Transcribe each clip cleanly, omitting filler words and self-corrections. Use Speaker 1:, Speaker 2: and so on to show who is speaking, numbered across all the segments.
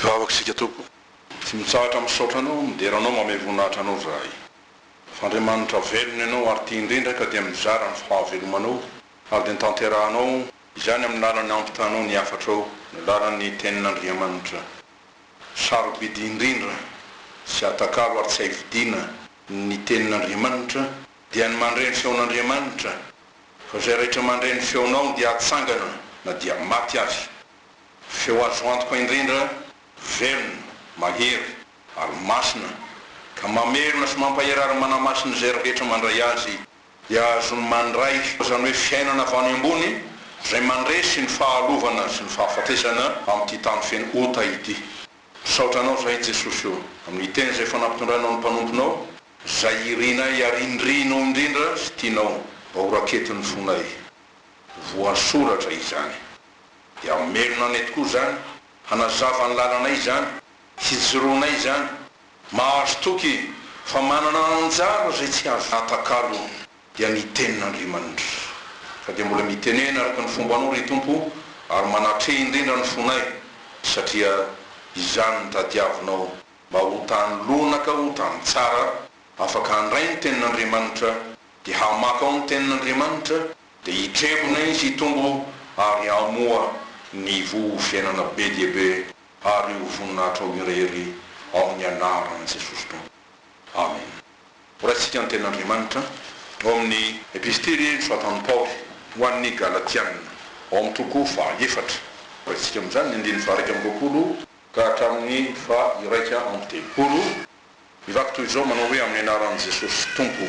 Speaker 1: Hivavaka isika Tompo. Tsy mitsahatra misaotra Anao, midera Anao, mamehy voninahitra Anao izahay. Fa Andriamanitra velona Ianao ary tia indrindra ka dia mizara ny fahavelomanao ary dia tanterahanao izany amin'ny lalan'ny ampitanao ny hafatrao, ny lalan'ny Tenin'Andriamanitra. Sarobidy indrindra, tsy atakalo ary tsy hay vidiana ny Tenin'Andriamanitra, dia ny mandre ny feon'Andriamanitra, fa izay rehetra mandre ny feonao dia hatsangana na dia maty aza. Feo azo antoka indrindra, velona, mahery, ary masina, ka mamelona sy mampahery ary manamasina izay rehetra mandray azy, dia azony mandray izany hoe fiainana avy any ambony, izay mandresy ny fahalovana sy ny fahafatesana amin'ity tany feno ota ity. Misaotra Anao izahay Jesosy ô, amin'ny teny izay efa nampitondrainao ny mpanomponao, izay irinay ary indrinao indrindra sy tianao mba ho raketin'ny fonay. Voasoratra izany. Dia hamelona anay tokoa izany, hanazava ny lalanay izany, hijoroanay izany. Mahazo toky fa manana anjara izay tsy azo atakalo dia ny tenin'Andriamanitra. Fa dia mbola mitenena araka ny fombanao ry Tompo ary manatreha indrindra ny fonay satria izany no tadiavinao mba ho tany lonaka ho tany tsara afaka handray ny tenin'Andriamanitra dia hamaka ao ny tenin'Andriamanitra dia hitrebona izy hitombo ary hamoa ny voa ho fiainana be dia be ary ho voninahitrao irery ao amin'ny anaran'i Jesosy Tompo. Amen. Horaisintsika ny tenin'Andriamanitra ao amin'ny Epistily nosoratan'i Paoly ho an'ny Galatiana, ao amin'ny toko fahaefatra. Horaisintsika amin'izany ny andininy faha-21 ka hatramin'ny faha-31. Mivaky toy izao manao hoe, Amin'ny anaran'i Jesosy Tompo.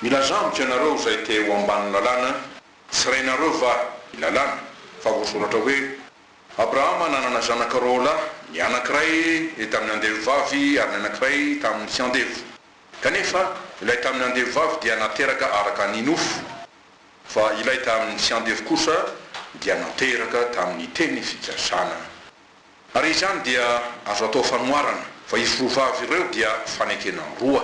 Speaker 1: Milazà amiko ianareo izay te ho ambanin'ny lalàna, tsy rainareo va ny lalàna? Fa voasoratra hoe, Abrahama nanana zanaka roalahy, ny anankiray tamin'ny andevovavy ary ny anankiray tamin'ny tsy andevo. Kanefa ilay tamin'ny andevovavy dia nateraka araka ny nofo, fa ilay tamin'ny tsy andevo kosa dia nateraka tamin'ny teny fikasana. Ary izany dia azo atao fanoharana, fa izy roa vavy ireo dia fanekena roa.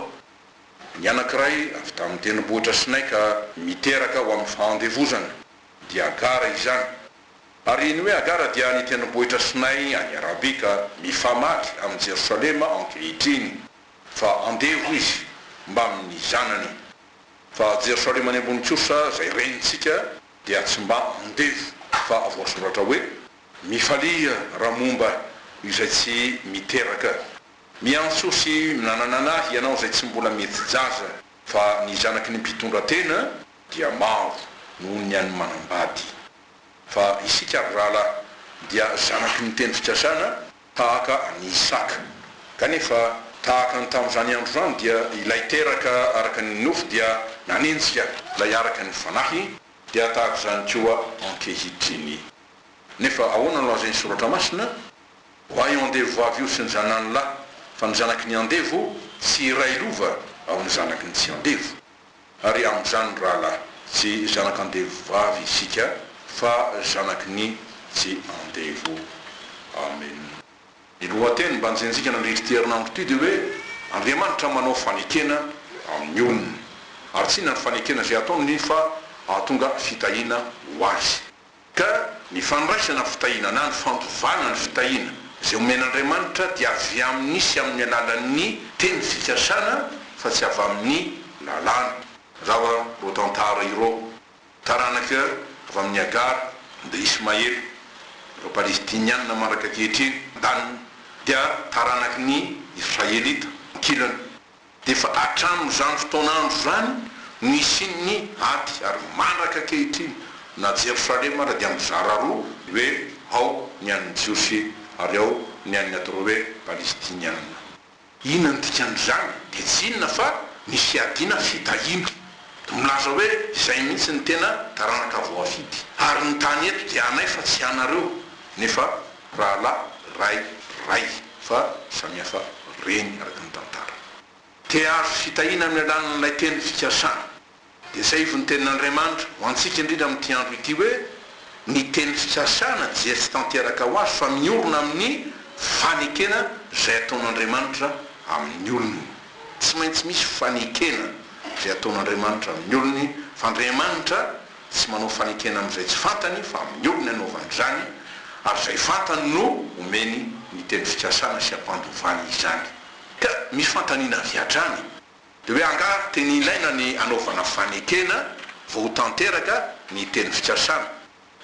Speaker 1: Ny anankiray avy tamin'ny tendrombohitra Sinay ka miteraka ho amin'ny fahandevozana, dia Agara izany. Ary ny hoe Agara dia ny tendrombohitra Sinay any Arabia ka mifamaly amin'i Jerosalema ankehitriny, fa andevo izy mbamin'ny zanany. Fa Jerosalema any ambony kosa, izay renintsika, dia tsy mba andevo, fa voasoratra hoe, Mifalia raha momba izay tsy miteraka. Miantsoa sy minananana ianao izay tsy mbola mihetsy-jaza, fa ny zanaky ny mpitondra tena dia maro noho ny an'ny manambady. Fa isika, ry rahalahy, dia zanaky ny teny fikasana, tahaka an'i Isaka. Kanefa, tahaka ny tamin'izany andro izany, dia ilay teraka araka ny nofo dia nanenjika ilay araka ny fanahy, dia tahaka izany koa ankehitriny. Nefa ahoana no lazain'ny Soratra Masina? Ho ahy io andevo vavy io sy ny zanany lahy, fa ny zanaky ny andevo tsy hiray lova amin'ny zanaky ny tsy andevo. Ary amin'izany, ry rahalahy, tsy zanak'andevo vavy isika, fa zanaky ny tsy andevo. Amen. Ny lohateny mba njenjika nandritra ity herinandro ity dia hoe, Andriamanitra manao fanekena amin'ny olony. Ary tsy inona ny fanekena izay ataony fa hahatonga fitahiana ho azy. Ka ny fandraisana fitahiana na ny fandovana ny fitahiana izay omen'Andriamanitra dia avy amin'ny sy amin'ny alalan'ny teny fikasana fa tsy avy amin'ny lalàna. Mazava ireo tantara ireo. Taranaka avy amin'i Hagara dia Ismaela, ireo Palestiniana mandraka ankehitriny, andaniny, dia taranaky ny Israelita, ankilany. Dia efa hatramin'izany fotoan'andro izany no nisian'ny ady, ary mandraka ankehitriny, na Jerosalema ara dia mizara roa, ny hoe ao ny an'ny Jiosy ary ao ny an'ny atao hoe Palestiniana. Inona no dikan'izany? Dia tsy inona fa ny fiadiana fitahiana. Dia milaza hoe izay mihitsy no tena taranaka voafidy. Ary ny tany eto dia anay fa tsy anareo. Nefa rahalahy ray ray fa samihafa reny araka ny tantara. Te hahazo fitahiana amin'ny alalan'ilay teny fikasana. Dia saivo ny tenin'Andriamanitra ho antsika indrindra amin'ity andro ity hoe ny teny fikasana dia tsy tanteraka ho azy fa miorina amin'ny fanekena izay ataon'Andriamanitra amin'ny olony. Tsy maintsy misy fanekena izay ataon'Andriamanitra amin'ny olony fa Andriamanitra Tsy manao fanekena amin'izay tsy fantany fa amin'ny olony anaovany izany, Ary izay fantany no omeny ny teny fikasana sy ampandovany izany. Ka misy fanontaniana avy hatrany. Dia hoe angaha teny ilaina ny hanaovana fanekena vao ho tanteraka ny teny fikasana?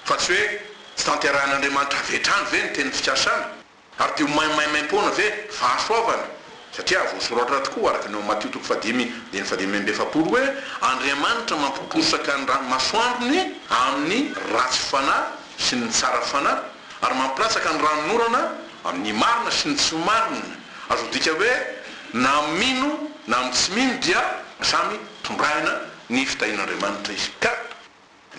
Speaker 1: Fa tsy hoe tsy tanterahin'Andriamanitra avy hatrany ve ny teny fikasana? Ary dia ho maimaimaim-poana ve fahasoavana? Satria voasoratra tokoa araka ny ao Matio toko fahadimy andininy fahadimy amby efapolo hoe, Andriamanitra mampiposaka ny ranomasoandrony amin'ny ratsy fanahy sy ny tsara fanahy, ary mampilatsaka ny ranonorana amin'ny marina sy ny tsy marina. Azo adika hoe na amin'ny mino na amin'ny tsy mino dia samy tondrahina ny fitahian'Andriamanitra izy. Ka.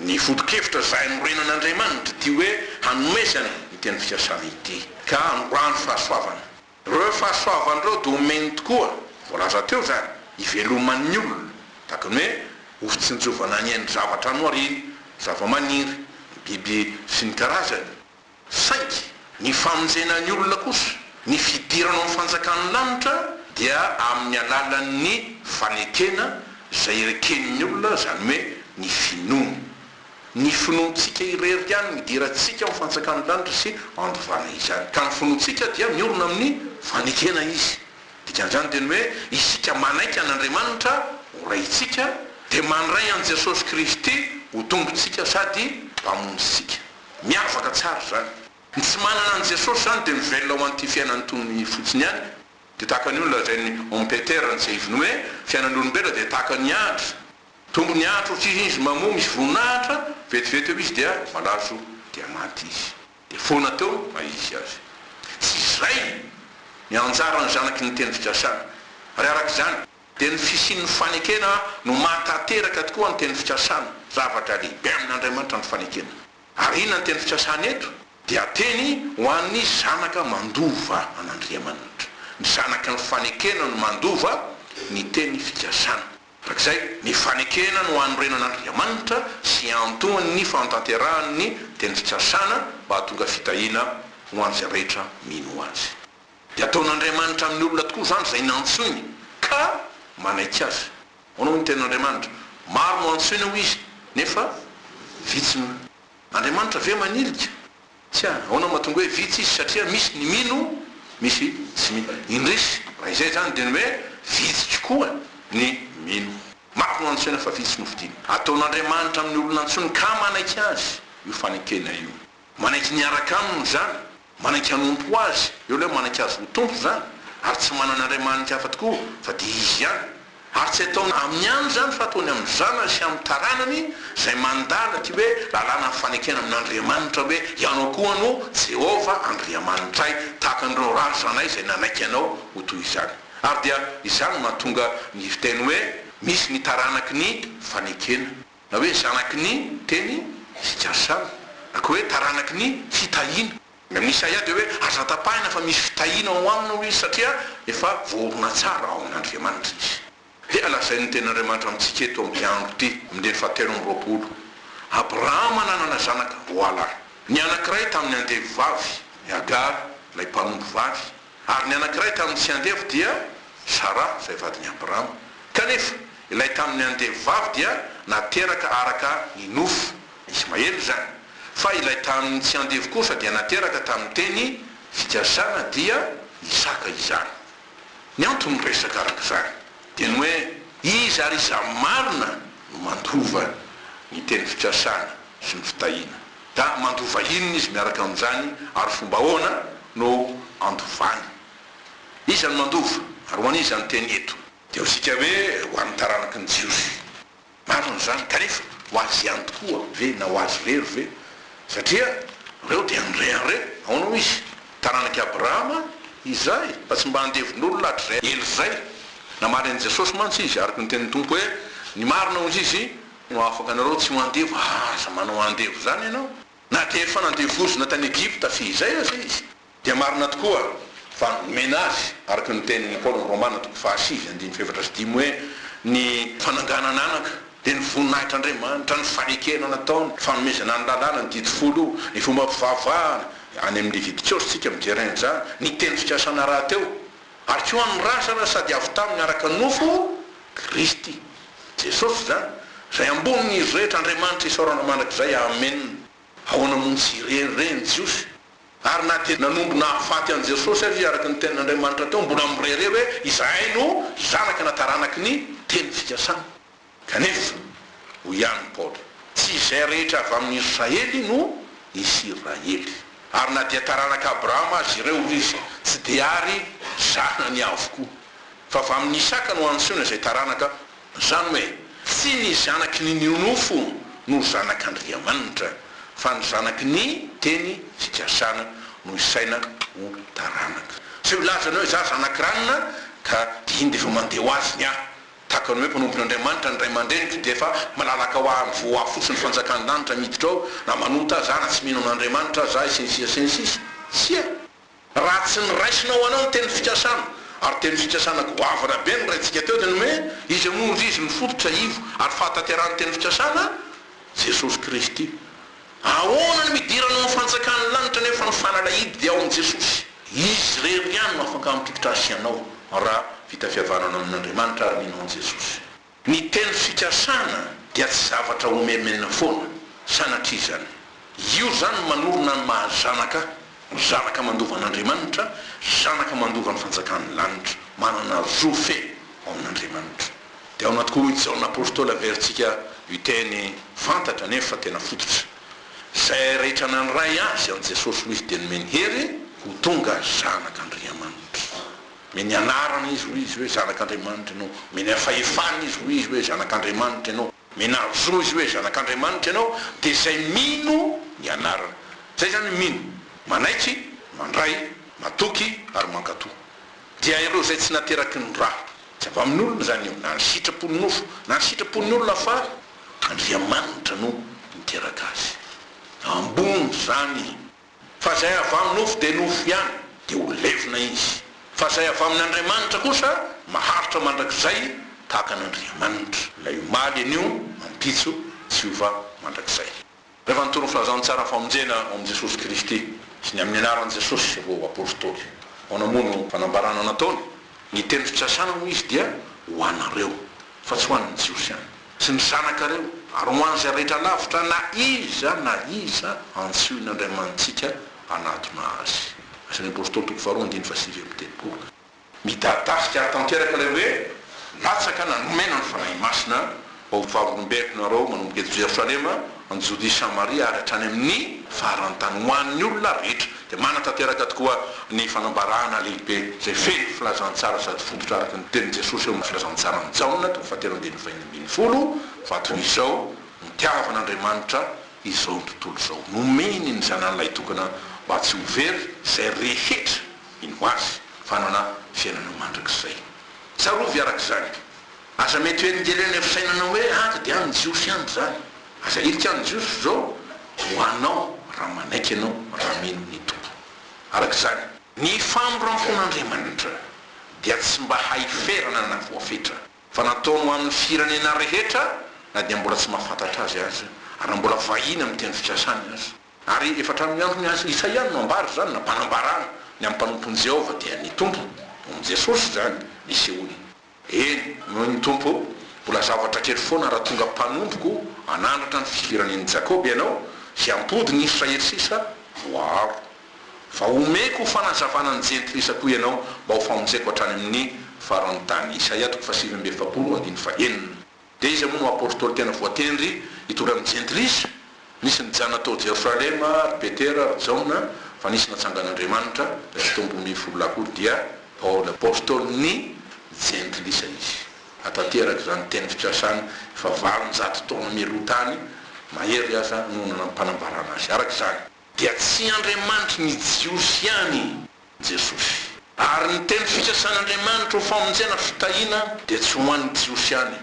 Speaker 1: Ny foto-kevitra izay anorenan'Andriamanitra ity hoe hanomezana ny teny fikasana ity, ka hanorahany fahasoavana. Ireo fahasoavana ireo dia omeny tokoa, voalaza teo izany, hiveloman'ny olona, tahaka ny hoe ho fitsinjovana ny ain'ny zavatra nohariana, zava-maniry, ny biby sy ny karazany. Saingy ny famonjena ny olona kosa, ny fidirana ao amin'ny fanjakan'ny lanitra dia amin'ny alalan'ny fanekena izay eken'ny olona, izany hoe ny finoana. Ny finoantsika irery ihany no idirantsika ao amin'ny fanjakan'ny lanitra sy andovana izany. Ka ny finoantsika dia miorina amin'ny fanekena Izy. Dikan'izany dia ny hoe isika manaiky an'Andriamanitra ho Raintsika dia mandray an'i Jesosy Kristy ho Tompontsika sady Mpamonjintsika. Miavaka tsara izany. Ny tsy manana an'i Jesosy izany dia mivelona ho an'ity fiainana itony fotsiny ihany. Dia tahaka an'io no lazain'i Om Peter Ntsehiviny hoe, fiainan'ny olombelona dia tahaka ny ahitra. Tombo ny ahitra ohatry izy mamoa misy voninahitra, vetivety eo izy dia malazo dia maty izy. Dia foana teo na izy azy. Tsy izay ny anjaran'ny zanaky ny teny fikasana. Ary araka izany. Dia ny fisian'ny fanekena no mahatanteraka tokoa ny teny fikasana. Zavatra lehibe amin'Andriamanitra ny fanekena. Ary inona ny teny fikasana eto? Dia teny ho an'ny zanaka mandova an'Andriamanitra. Ny zanaky ny fanekena no mandova ny teny fikasana. Arak'izay, ny fanekena no anorenan'Andriamanitra sy iantohany ny fahatanterahan'ny teny fikasana mba hahatonga fitahiana ho an'izay rehetra mino Azy. Dia ataon'Andriamanitra amin'ny olona tokoa izany izay nantsoiny ka manaiky azy. Ahoana hoy ny tenin'Andriamanitra? Maro no antsoina hoy izy nefa vitsy no. Andriamanitra ve manilika? Tsia. Ahoana no mahatonga hoe vitsy izy? Satria misy ny mino, misy tsy mino. Indrisy, raha izay izany dia ny hoe vitsy tokoa ny mino. Maro no antsoina fa vitsy no fidina. Ataon'Andriamanitra amin'ny olona antsoiny ka manaiky azy io fanekena io. Manaiky niaraka aminy izany, manaiky hanompo Azy, eo ilay hoe manaiky Azy ho Tompo izany, ary tsy manana andriamanitra hafa tokoa fa dia Izy ihany. Ary tsy ataony aminy ihany izany fa ataony amin'ny zanany sy amin'ny taranany izay mandala ity hoe lalàna fanekena amin'Andriamanitra hoe Ianao koa no Jehovah Andriamanitray, tahaka an'ireo razanay izay nanaiky Anao ho toy izany. Ary dia izany no mahatonga ny fiteny hoe misy ny taranaky ny fanekena. Na hoe zanaky ny teny fikasana, na koa hoe taranaky ny fitahiana. Ny amin'i Isaia dia hoe aza tapahina fa misy fitahiana ao aminy hoy izy satria efa voaorina tsara ao amin'Andriamanitra izy. Dia lazain'ny tenin'Andriamanitra amintsika eto amin'ity andro ity, amin'ny andininy fahatelo amby roapolo, Abrahama nanana zanaka roalahy. Ny anankiray tamin'ny andevo vavy, i Hagara, ilay mpanompo vavy, Ary ny anankiray tamin'ny tsy andevo dia Saraha, izay vadin'i Abrahama. Kanefa, ilay tamin'ny andevo vavy dia nateraka araka ny nofo, Ismaela izany, fa ilay tamin'ny tsy andevo kosa dia nateraka tamin'ny teny fikasana, dia Isaka izany. Ny anton'ny resaka araka izany dia ny hoe iza ary iza marina no mandova ny teny fikasana sy ny fitahiana. Da mandova inona izy miaraka amin'izany ary fomba ahoana no andovany? Iza no mandova ary ho an'iza ny teny eto? Dia hoy isika hoe ho an'ny taranaky ny Jiosy. Marina izany, kanefa ho azy ihany tokoa ve na ho azy irery ve? Satria ireo dia nirehareha. Ahoana hoy izy? Taranak'i Abrahama izahay, fa tsy mba andevon'olona hatrizay ela izay. Namaly an'i Jesosy mantsy izy, araka ny tenin'ny Tompo hoe, Ny marina hoy izy, No afaka anareo tsy ho andevo, aza manao andevo izany ianao. Na dia efa nandevozina tany Egypta fehizay aza izy, dia marina tokoa fa nomena azy, araka ny tenin'i Paoly ny Romana toko fahasivy andininy fahefatra sy dimy hoe, ny fananganana anaka dia ny voninahitr'Andriamanitra, ny fanekena nataony, ny fanomezana ny lalàna, ny didy folo, ny fombam-pivavahana, any amin'ny Levitikosy isika mijery an'izany, ny teny fikasana rahateo, ary koa ny razana sady avy taminy araka ny nofo, Kristy. Jesosy izany, izay ambonin'izy rehetra, Andriamanitra isaorana mandrakizay, Amen. Ahoana moa no tsy irery re ny Jiosy? Ary na dia nanombo nahafaty an'i Jesosy aza izy araka ny tenin'Andriamanitra teo, mbola mirehareha hoe izahay no zanaka na taranaky ny teny fikasana. Kanefa, hoy ihany Paoly, tsy izay rehetra avy amin'i Israely no Isiraely. Ary na dia taranak'i Abrahama aza ireo, hoy izy, tsy dia ary zanany avokoa. Fa avy amin'i Isaka no antsoina izay taranaka, izany hoe, tsy ny zanaky ny nofo no zanak'Andriamanitra, fa ny zanaky ny teny fikasana no isaina ho taranaka. Tsy ho ilazana hoe za zanak'i ranona ka dia iny dia efa mandeha ho azy ny ahy. Tahaka ny hoe mpanompon'Andriamanitra ny ray aman-dreniko dia efa malalaka ho ahy mivoha ahy fotsiny ny fanjakan-danitra miditra ao, na manota aza na tsy mino an'Andriamanitra aza aho sy ny sisa sy ny sisa. Tsia! Raha tsy niraisina ho anao ny teny fikasana, ary teny fikasana goavana be no raintsika teo dia ny hoe, Iza moa ry izy no fototra, ivo, ary fahatanterahan'ny teny fikasana? Jesosy Kristy. Ahoana no hidirana ao amin'ny fanjakan'ny lanitra nefa ny fanalahidy dia ao amin'i Jesosy? Izy irery ihany no afaka hampiditra ahy sy anao raha vita fihavanana amin'Andriamanitra ary mino an'i Jesosy. Ny teny fikasana dia tsy zavatra omemena foana, sanatria izany. Io izany no manorina ny maha zanaka, zanaka mandova an'Andriamanitra, zanaka mandova ny fanjakan'ny lanitra, manana zo feno ao amin'Andriamanitra. Dia aona tokoa hoy Jaona Apostoly averintsika io teny fantatra nefa tena fototra. Izay rehetra nandray azy an'i Jesosy hoy izy dia nomeny hery ho tonga zanak'Andriamanitra. Omeny anarana izy hoy izy hoe zanak'Andriamanitra ianao. Omeny fahefana izy hoy izy hoe zanak'Andriamanitra ianao. Omena zo izy hoe zanak'Andriamanitra ianao dia izay mino ny anarana. Izay izany ny mino. Manaiky, mandray, matoky ary mankatò. Dia ireo izay tsy nateraky ny ra. Tsy avy amin'olona izany io, na ny sitrapon'ny nofo, na ny sitrapon'ny olona fa Andriamanitra no niteraka azy. Ambony izany. Fa izay avy amin'ny nofo dia nofo ihany, dia ho levona izy. Fa izay avy amin'Andriamanitra kosa maharitra mandrakizay tahaka an'Andriamanitra. Ilay omaly anio, ampitso, tsy hiova mandrakizay. Rehefa nitory ny filazantsaran'ny famonjena ao amin'i Jesosy Kristy sy ny amin'ny anaran'i Jesosy ireo Apostoly, ahoana moa no fanambarana nataony? Ny teny fikasana, hoy izy, dia ho anareo, fa tsy ho an'ny Jiosy ihany, sy ny zanakareo, ary ho an'izay rehetra lavitra, na iza na iza antsoin'Andriamanitsika hanatona Azy. Asan'ny Apostoly toko faharoa andininy fahasivy amby telopolo. Midadasika ary tanteraka ilay hoe latsaka na nomena ny Fanahy Masina mba ho vavolombeloko nareo manomboka eto Jerosalema, any Jodia sy Samaria ary hatrany amin'ny faran'ny tany ho an'ny olona rehetra. Dia manatanteraka tokoa ny fanambarana lehibe izay feno filazantsara sady fototra araka ny tenin'i Jesosy eo amin'ny filazantsaran'i Jaona toko fahatelo andininy fahenina ambin'ny folo fa toy izao nitiavan'Andriamanitra izao tontolo izao. Nomeny ny Zanany Lahitokana mba tsy ho very izay rehetra Mino Azy fa hanana fiainana mandrakizay. Tsarovy araka izany. Aza mety ho elingelen'ny fisainana hoe any dia any Jiosy any izany. Aza ahilika any Jiosy izao ho anao raha manaiky ianao raha mino ny Tompo. Araka izany. Ny famindrampon'Andriamanitra dia tsy mba hay ferana na voafetra, fa nataony ho an'ny firenena rehetra na dia mbola tsy mahafantatra Azy aza, ary na mbola vahiny amin'ny teny fikasany aza. Ary efa hatramin'ny andron'i Isaia no nambara izany, nampanambarana ny amin'ny mpanompon'i Jehovah, dia ny Tompo, ao amin'i Jesosy izany, nisehoany. Eny, hoy ny Tompo, mbola zavatra kely foana raha tonga mpanompoko hanandratra ny firenen'i Jakoba ianao, sy hampody ny Israely sisa voaaro. Fa homeko ho fanazavana ny jentilisa koa ianao, mba ho famonjeko hatrany amin'ny faran'ny tany. Isaia toko fahasivy amby efapolo, andininy fahenina. Dia iza moa no apostoly tena voatendry hitory amin'ny jentilisa? Nisy nijanona tao Jerosalema, ry Petera, ry Jaona, fa nisy natsangan'Andriamanitra, ilay tsy tombom-bifolo lahy akory, dia Paoly. Apostolin'ny jentilisa izy. Hatanteraka izany teny fikasana efa 800 taona mialoha tany mahery aza no nanampanambarana azy. Araka izany, dia tsy Andriamanitry ny Jiosy ihany Jesosy. Ary ny teny fikasan'Andriamanitra ho famonjena fitahiana dia tsy ho an'ny Jiosy ihany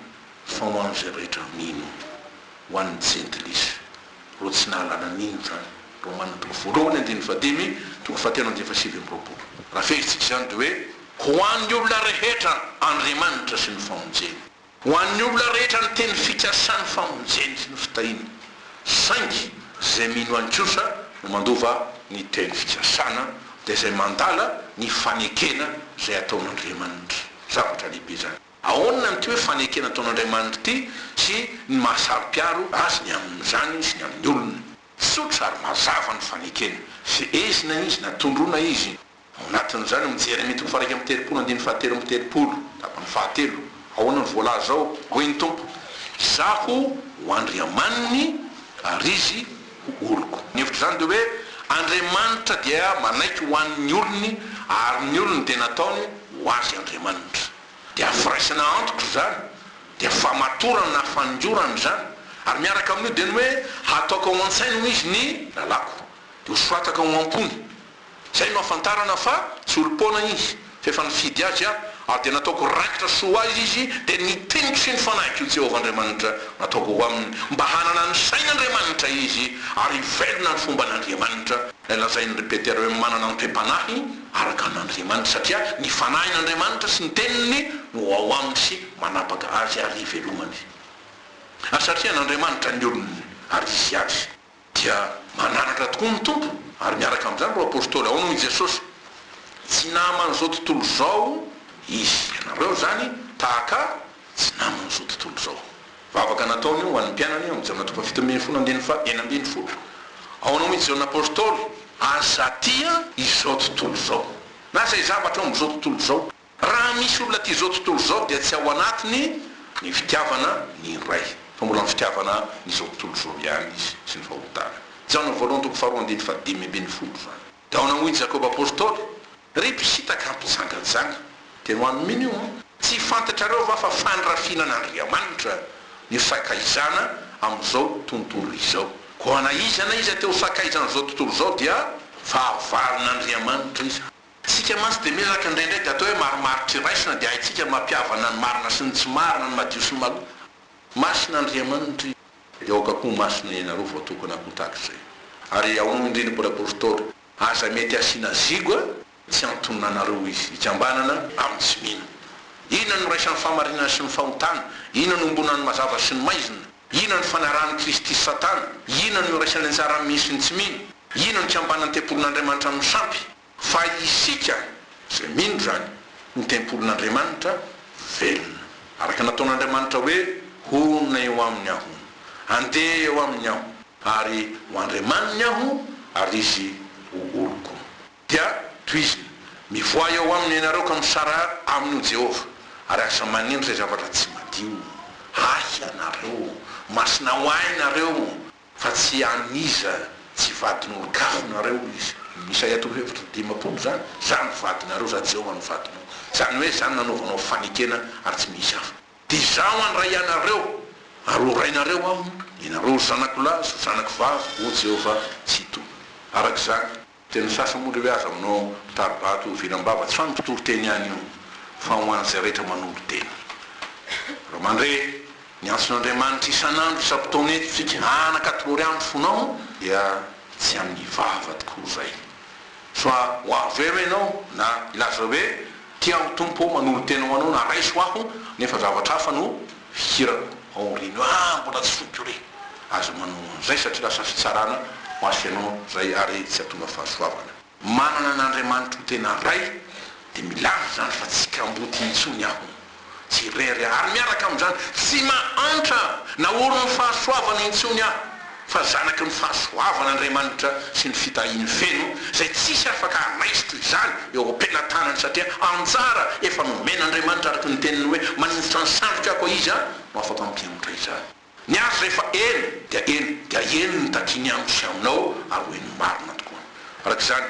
Speaker 1: fa ho an'izay rehetra mino, ho an'ny Jentilisa, ireo tsy nahalala nino izany, Romana toko voalohany andininy fahadimy, toko fahatelo andininy fahasivy amby roapolo. Raha fehintsika izany dia hoe ho an'ny olona rehetra Andriamanitra sy ny famonjeny. Ho an'ny olona rehetra ny teny fikasan'ny famonjeny sy ny fitahiana. Saingy izay mino any kosa no mandova ny teny fikasana, dia izay mandala ny fanekena izay ataon'Andriamanitra. Zavatra lehibe izany. Ahoana ity hoe fanekena ataon'Andriamanitra ity sy ny maha saro-piaro Azy ny amin'izany sy ny amin'ny olona? Tsotra ary mazava ny fanekena. Fehezina izy na tondroina izy. Ao anatin'izany amin'ny Jeremia toko faha 31 andininy faha 33, tapany fahatelo. Ahoana no voalaza ao? Hoy ny Tompo, Izaho ho Andriamaniny ary izy ho oloko. Ny hevitr'izany dia hoe Andriamanitra dia manaiky ho an'ny olony ary ny olony dia nataony ho Azy Andriamanitra. Dia firaisana antoka izany, dia famatorana na faningorana izany. Ary miaraka amin'io dia ny hoe hataoko ao an-tsainy hoy izy ny lalàko, dia hosoratako ao am-pony. Izay no ahafantarana fa tsy olom-poana izy, fa efa nifidy azy aho, ary dia nataoko rakitra soa ho azy izy, dia ny teniko sy ny fanahiko, Jehovah Andriamanitra, nataoko ho aminy, mba hanana ny sain'Andriamanitra izy, ary hivelona ny fomban'Andriamanitra. Ilay lazain'i Petera hoe manana ny toe-panahy araka an'Andriamanitra, satria ny fanahin'Andriamanitra sy ny teniny no ao aminy sy manapaka azy ary ivelomany. Ary satria an'Andriamanitra ny olony, ary izy azy. Dia mananatra tokoa ny Tompo, ary miaraka amin'izany ireo Apostoly. Ahoana hoy Jesosy? Tsy naman'izao tontolo izao izy. Ianareo izany tahaka tsy naman'izao tontolo izao. Vavaka nataony io ho an'ny mpianany ao amin'ny Jaona toko faha 17 andininy faha 16. Ahoana hoy Jaona Apostoly? Aza tia izao tontolo izao, na izay zavatra ao amin'izao tontolo izao. Raha misy olona tia izao tontolo izao dia tsy ao anatiny ny fitiavana ny Ray, fa mbola ny fitiavana ny izao tontolo izao ihany izy sy ny fahotana. Jaona voalohany toko faharoa andininy faha 15 izany. Dia ahoana hoy Jakoba Apostoly? Ry mpisintaka mpijangajanga. Teny ho an'ny mino io an! Tsy fantatrareo va fa fandrafiana an'Andriamanitra ny sakaizana amin'izao tontolo izao? Koa na iza na iza te ho sakaizan'izao tontolo izao dia fahavalon'Andriamanitra izy. Isika mantsy dia miezaka indraindray dia atao hoe marimaritra iraisana dia haintsika ny mampihavana ny marina sy ny tsy marina, ny madio sy ny maloto. Masina Andriamanitra izy. Dia aoka koa ho masina ianareo voatokana koa tahaka izay. Ary ahoana hoy indrindra Paoly Apostoly, Aza mety asiana ziga tsy antonona anareo izy, hikambanana amin'ny tsy mino. Inona no iraisan'ny fahamarinana sy ny fahotana? Inona no iombonan'ny mazava sy ny maizina? Inona no fanarahan'i Kristy sy Satana? Inona no iraisan'ny anjaran'ny mino sy ny tsy mino? Inona no ikambanan'ny tempolin'Andriamanitra amin'ny sampy? Fa isika izay mino izany no tempolin'Andriamanitra velona. Araka nataon'Andriamanitra hoe, Honina eo aminy Aho, handeha eo aminy Aho, ary ho Andriamaniny Aho, ary izy ho oloko. Dia tohizina, Mivoaha eo aminy ianareo ka misaraha aminy ho Jehovah, ary aza manendry izay zavatra tsy madio. Ahy ianareo, masina ho Ahy nareo, Fa tsy an'iza tsy vadin'olon-kafa nareo izy. Isaia toko 54 izany, Za no vadinareo, za Jehovah no vadinao. Izany hoe za no nanaovanao fanekena ary tsy misy hafa. Dia izaho handray anareo, ary ho rainareo aho, ianareo ho zanako lahy sy ho zanako vavy, hoy Jehovah Tsitoha. Araka izany, Teny sasany moa le hoe aza manao mpitari-bato vilam-bava, tsy fa ny mpitory teny ihany io fa ho an'izay rehetra manolo-tena. Raha mandre ny antson'Andriamanitra isan'andro isam-potoana eto isika, anaka atolory ahy ny fonao, dia tsy amin'ny vava tokoa izay. Soa ho avy eo ianao na hilaza hoe tia aho Tompo ô, manolo-tena ho anao na raiso aho, nefa zavatra hafa no fikirako ao aoriana eo, ah mbola tsy foiko re! Aza manao an'izay satria lasa fitsarana ho azy ianao zay ary tsy hahatonga fahasoavana. Manana an'Andriamanitra ho tena Ray dia milaza izany fa tsy kamboty intsony aho, tsy irery aho ary miaraka amin'izany tsy mahantra na orin'ny fahasoavana intsony aho fa zanaky ny fahasoavan'Andriamanitra sy ny fitahiany feno izay tsisy afaka hanaisotra izany eo am-pelatanany satria anjara efa nomen'Andriamanitra araka ny teniny hoe maninjitra ny sandriko aho koa iza no afaka mampihemotra izany. Ny azy rehefa eny dia eny, dia eny no takiany amiko sy aminao ary ho eny marina tokoa. Araka izany,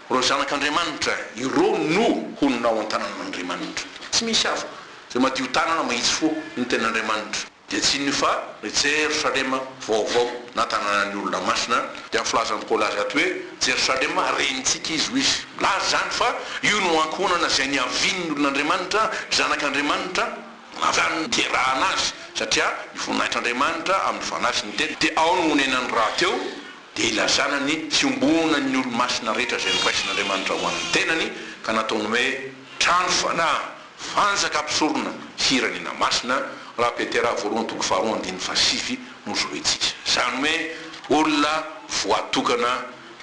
Speaker 1: ireo zanak'Andriamanitra ireo no honina ao an-tanan'Andriamanitra. Tsy misy hafa. Izay madio tanana mahitsy fo no tenin'Andriamanitra. Dia tsy inona io fa ry Jerosalema vaovao na tanànan'ny olona masina. Dia ny filazan'i Paoly azy ato hoe Jerosalema renintsika izy hoy izy. Milaza izany fa io no ankohonana izay niavian'ny olon'Andriamanitra, zanak'Andriamanitra. Avy any niterahana azy, satria ny voninahitr'Andriamanitra amin'ny Fanahy sy ny Teny dia ao no onenany rahateo, dia ilazana ny fiombonan'ny olo-masina rehetra izay noraisin'Andriamanitra ho an'ny tenany, ka nataony hoe trano fanahy, fanjaka mpisorona, firenena masina, raha Petera voalohany toko faharoa andininy fahasivy no zohintsika. Izany hoe olona voatokana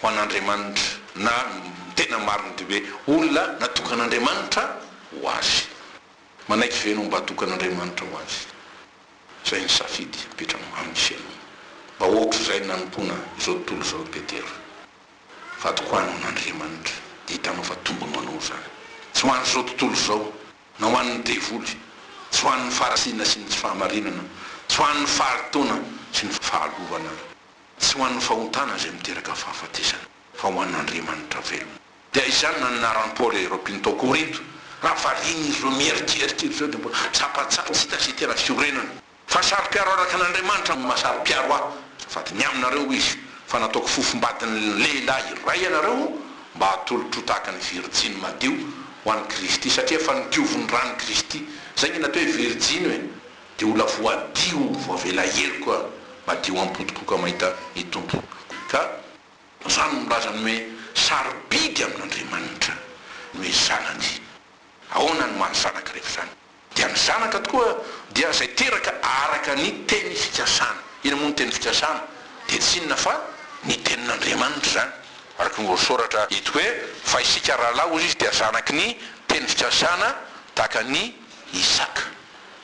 Speaker 1: ho an'Andriamanitra, na ny tena marina dia hoe olona natokan'Andriamanitra ho azy. Manaiky ve ianao mba hatokan'Andriamanitra ho azy? Izay ny safidy apetrany amin'ny fiainana. Mba ohatr'izay nanompoana izao tontolo izao ry Petera. Fa tokoano an'Andriamanitra, dia hitanao fa tombony ho anao izany. Tsy ho an'izao tontolo izao, na ho an'ny devoly, tsy ho an'ny faharatsiana sy ny tsy fahamarinana, tsy ho an'ny fahalotoana sy ny fahalovana, tsy ho an'ny fahotana izay miteraka fahafatesana, fa ho an'Andriamanitra velona. Dia izany no nanaran'i Paoly ireo mpino tao Korinto. Raha variana izy ireo mieritreritra izy ireo dia mbola tsapatsapa, tsy hita izay tena fiorenana. Fa saro-piaro araka an'Andriamanitra no maha-saro-piaro ahy. Azafady, ny aminareo hoy izy, fa nataoko fofombadin'ny lehilahy iray ianareo mba hatolotro tahaka ny virijiny madio ho an'i Kristy, satria efa nodiovin'ny ran'i Kristy. Izay ange ny atao hoe virijiny e! Dia olona voadio, voavela heloka, madio am-po tokoa ka mahita ny Tompo. Ka izany no milaza ny hoe sarobidy amin'Andriamanitra ny hoe zanany. Ahoana no maha zanaka rehefa izany? Dia ny zanaka tokoa dia izay teraka araka ny teny fikasana. Inona moa ny teny fikasana? Dia tsy inona fa ny tenin'Andriamanitra izany. Araka ny voasoratra eto hoe, fa isika rahalahy hozy izy dia zanaky ny teny fikasana tahaka an'i Isaka.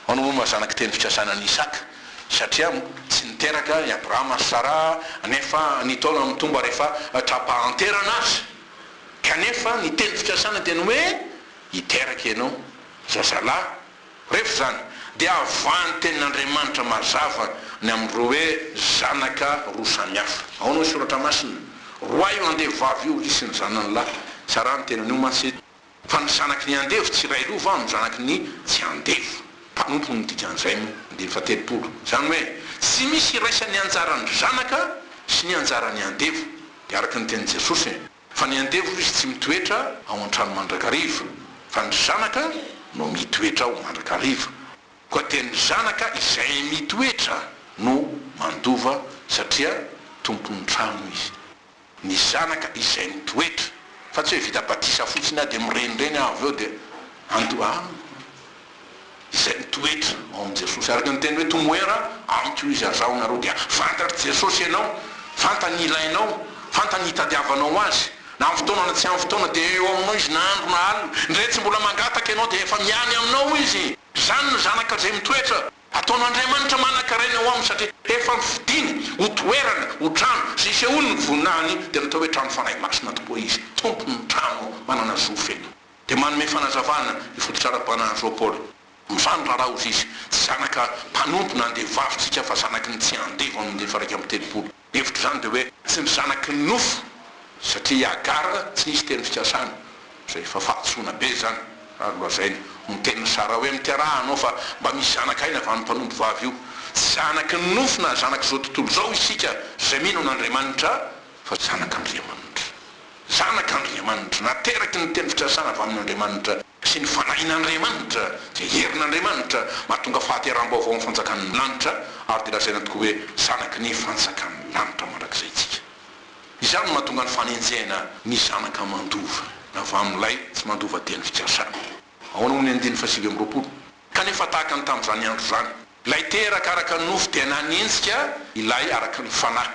Speaker 1: Ahoana moa maha zanaky teny fikasana an'i Isaka? Satria tsy niteraka i Abrahama sy Saraha nefa ny taona mitombo ary efa tra-pahanterana aza. Kanefa ny teny fikasana dia ny hoe hiteraka ianao. Zazalahy, rehefa izany, dia avahan'ny Tenin'Andriamanitra mazava ny amin'ireo hoe zanaka roa samihafa. Ahoana hoy Soratra Masina? Roahy io andevo vavy io, izy sy ny zanany lahy. Saraha ny tenany io mantsy, fa ny zanaky ny andevo tsy iray lova amin'ny zanaky ny tsy andevo. Mpanompo no dikan'izay moa, andininy fahatelopolo. Izany hoe, tsy misy iraisan'ny anjaran'ny zanaka sy ny anjaran'ny andevo. Dia araka ny tenin'i Jesosy. Fa ny andevo izy tsy mitoetra ao an-trano mandrakariva, fa ny zanaka no mitoetra ao mandrakariva. Koa dia ny zanaka izay mitoetra no mandova, satria tompon'ny trano izy. Ny zanaka izay mitoetra, fa tsy hoe vita batisa fotsiny aho dia mirenireny aho avy eo dia andoha an! Izay mitoetra ao amin'i Jesosy. Araka ny teny hoe Tomoera amiko izy ary zaho nareo dia fantatr'i Jesosy ianao, fantany ny ilainao, fantany ny hitadiavanao azy. Na amin'ny fotoana na tsy amin'ny fotoana dia eo aminao izy na andro na alina. Indray tsy mbola mangataka ianao dia efa miany aminao izy. Izany no zanaka izay mitoetra. Ataon'Andriamanitra manankarena eo aminy satria efa nofidiny ho toerana, ho trano izay isehoany ny voninahiny dia natao hoe trano Fanahy Masina tokoa izy. Tompon'ny trano manana zo feno. Dia manome fanazavana ny fototra ara-panahin'i Jean Paul. Mifano raharaha hozy izy, tsy zanaka mpanompo na andevo vavy tsika fa zanaky ny tsy andevo amin'ny andininy faha-31. Ny hevitr'izany dia hoe tsy ny zanaky ny nofo satria i Hagara tsy nisy teny fikasana, izay efa fahadisoana be izany raha nolazaina. Nitenin'i Sara hoe miteraha anao fa mba misy zanaka aina avy amin'ny mpanompo vavy io. Tsy zanaky ny nofo na zanak'izao tontolo izao isika izay mino an'Andriamanitra fa zanak'Andriamanitra. Zanak'Andriamanitra, nateraky ny teny fikasana avy amin'Andriamanitra sy ny Fanahin'Andriamanitra, izay herin'Andriamanitra, mahatonga fahateraham-baovao amin'ny fanjakan'ny lanitra, ary dia lazaina tokoa hoe zanaky ny fanjakan'ny lanitra mandrakizay isika. Izany no mahatonga ny fanenjehana ny zanaka mandova, avy amin'ilay tsy mandova teny fikasana. Ahoana moa ny andininy fahasivy amby roapolo? Kanefa tahaka ny tamin'izany andro izany, ilay teraka araka ny nofo dia nanenjika ilay araka ny fanahy.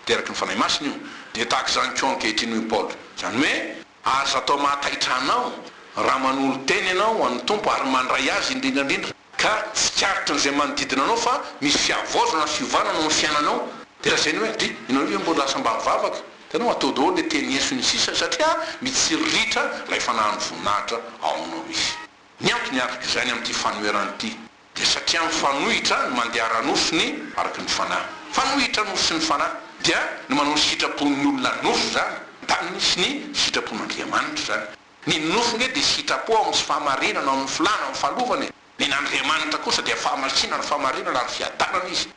Speaker 1: Teraky ny Fanahy Masina io. Dia tahaka izany koa ankehitriny hoy Paoly. Izany hoe, aza atao mahataitra anao raha manolo-tena ianao ho an'ny Tompo ary mandray Azy indrindra indrindra ka tsikaritry ny izay manodidina anao fa misy fihavaozana sy fiovana ao amin'ny fiainanao. Dia lazainy hoe, dry, ianao io ve mbola lasa mba mivavaka? Hitanao, atao daholo ilay teny eso ny sisa satria mitsiriritra ilay fanahin'ny voninahitra ao aminao izy. Ny antony araka izany amin'ity fanoherana ity dia satria mifanohitra ny mandeha ara-nofo sy ny araka ny fanahy. Mifanohitra nofo sy ny fanahy dia ny manao ny sitrapon'ny olona nofo izany, andaniny, sy ny sitrapon'Andriamanitra izany. Ny nofo nge dia sitrapo ao amin'ny tsy fahamarinana, ao amin'ny filàna, amin'ny fahalovana e. Ny an'Andriamanitra kosa dia fahamasinana, fahamarinana ary fiadanana izy.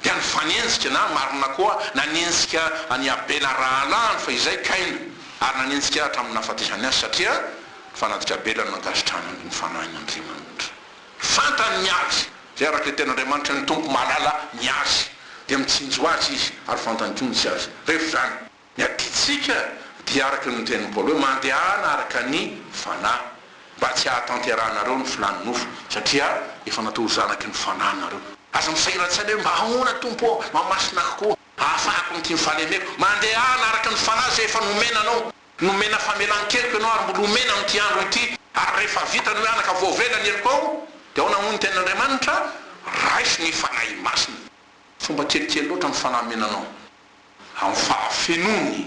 Speaker 1: Dia nifanenjika, na marina koa, nanenjika an'i Abela rahalahiny fahizay Kaina, ary nanenjika hatramin'ny nahafatesany azy, satria ny fanatitr'i Abela no nankasitrahana ny fanahin'Andriamanitra. Fantany ny azy. Izay araka ilay tenin'Andriamanitra, ny Tompo mahalala ny azy, dia mitsinjo azy Izy, ary fantany koa ny tsy azy. Rehefa izany, ny adidintsika dia araka ny notenin'i Paoly hoe, Mandehana araka ny Fanahy, mba tsy hahatanterahanareo ny filàn'ny nofo, satria efa natao ho zanaky ny Fanahy nareo. Aza misahiran-tsaina hoe, Mba ahoana, Tompo ô, mahamasina ahy koa, hahafahako amin'ity ny fahalemeko. Mandehana araka ny Fanahy izay efa nomena anao. Nomena famelan-keloka ianao ary mbola omena amin'ity andro ity. Ary rehefa vita ny hoe anaka voavela ny helokao, dia ahoana hoy ny tenin'Andriamanitra? Raiso ny Fanahy Masina. Fomba kelikely loatra ny fanahy omena anao. Amin'ny fahafenoany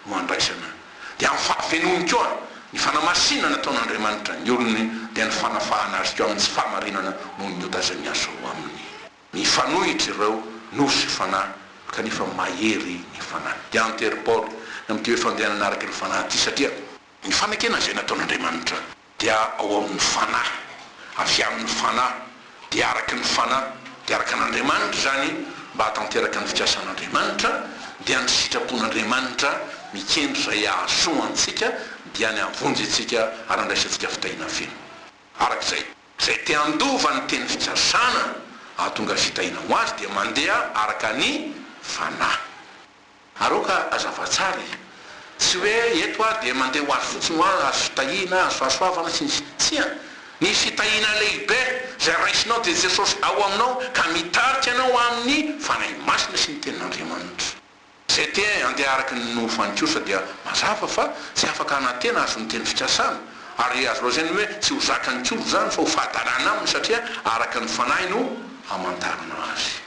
Speaker 1: no andraisana. Dia amin'ny fahafenoany koa ny fanamasinana nataon'Andriamanitra ny olony dia ny fanafahana azy koa amin'ny tsy fahamarinana noho ny ota izay miasa ao aminy. Mifanohitra ireo, nofo sy fanahy, kanefa mahery ny fanahy. Dia antery Paoly ny amin'ity hoe fandehanana araka ny fanahy ity satria ny fanekena izay nataon'Andriamanitra dia ao amin'ny Fanahy, avy amin'ny Fanahy, dia araka ny Fanahy, dia araka an'Andriamanitra izany, mba hahatanteraka ny fikasan'Andriamanitra, dia ny sitrapon'Andriamanitra mikendry izay hahasoa antsika, dia ny hahavonjy antsika ary handraisantsika fitahiana feno. Araka izay, izay te handova ny teny fikasana hahatonga fitahiana ho azy dia mandeha araka ny Fanahy. Ary aoka hazava tsara e! Tsy hoe eto aho dia mandeha ho azy fotsiny hoa azo fitahiana, azo fahasoavana, sy ny sisa Tsia! Ny fitahiana lehibe izay raisinao dia Jesosy ao aminao ka mitarika anao amin'ny Fanahy Masina sy ny Tenin'Andriamanitra. Izay te handeha araka ny nofany kosa dia mazava fa tsy afaka hanantena hahazo ny teny fikasana, ary azo lazaina hoe tsy ho zakany koa izany fa ho fahadalana aminy satria araka ny Fanahy no hamantarana azy.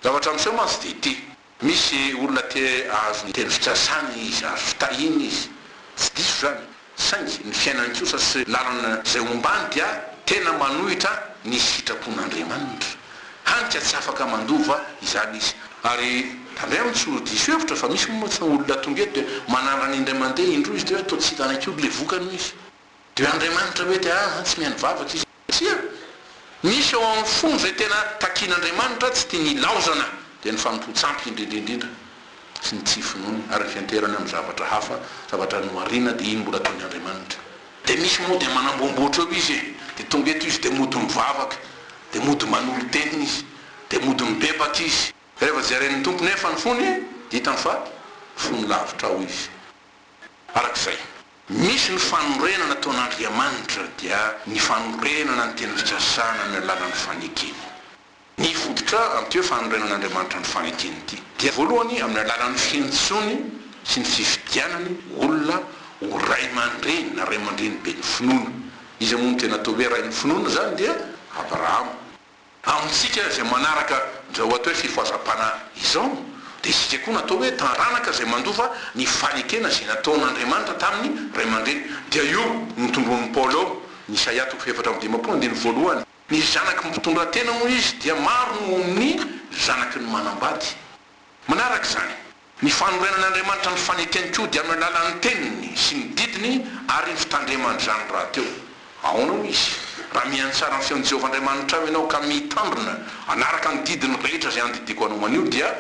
Speaker 1: Zavatra miseho mantsy dia ity. Misy olona te hahazo ny teny fikasana izy, hahazo fitahiana izy. Tsy diso izany. Saingy ny fiainany kosa sy lalana izay ombany dia tena manohitra ny sitrapon'Andriamanitra. Hany ka tsy afaka mandova izany izy. Ary tandremo tsy ho diso hevitra fa misy moa tsy olona tonga eto dia manandrana indray mandeha indroa izy dia hoe toa tsy hitany akory ilay vokany hoy izy. Dia hoe Andriamanitra hoe dia ah tsy mihaino vavaka izy. Tsia! Misy ao amin'ny fony izay tena takian'Andriamanitra tsy tiany hilaozana, dia ny fanompoan-tsampy indrindra indrindra sy ny tsy finoany ary ny fianteherany amin'ny zavatra hafa, zavatra nohariana, dia iny mbola ataony Andriamanitra. Dia misy moa dia manamboamboatra eo izy e! Dia tonga eto izy dia mody mivavaka, dia mody manolo-tena izy, dia mody mibebaka izy. Rehefa jeren'ny Tompo nefa ny fony dia hitany fa fony lavitra ao izy. Araka izay. Misy ny fanorenana ataon'Andriamanitra dia ny fanorenana ny teny fikasana amin'ny alalan'ny fanekeny. Ny fototra amin'ity hoe fanorenan'Andriamanitra ny fanekeny ity dia voalohany amin'ny alalan'ny fiantsoany sy ny fifidianany olona ho ray aman-dreny na ray aman-dreny ben'ny finoana. Iza moa no tena atao hoe rain'ny finoana izany dia Abrahama. Amintsika izay manaraka izao atao hoe fifohazam-panahy izao, dia isika koa natao hoe taranaka izay mandova ny fanekena izay nataon'Andriamanitra tamin'ny ray aman-dreny. Dia io no tondroin'i Paoly ao, ny Isaia toko faha-54 andininy voalohany. Ny zanaky ny mpitondratena, hoy izy, dia maro noho ny zanaky ny manambady. Manaraka izany, ny fanorenan'Andriamanitra ny fanekeny koa dia amin'ny alalan'ny teniny sy ny didiny ary ny fitandremany izany rahateo. Ahoana hoy izy? Raha mihaino tsara ny feon'i Jehovah Andriamanitrao ianao ka mitandrina hanaraka ny didiny rehetra izay andidiako anao anio, dia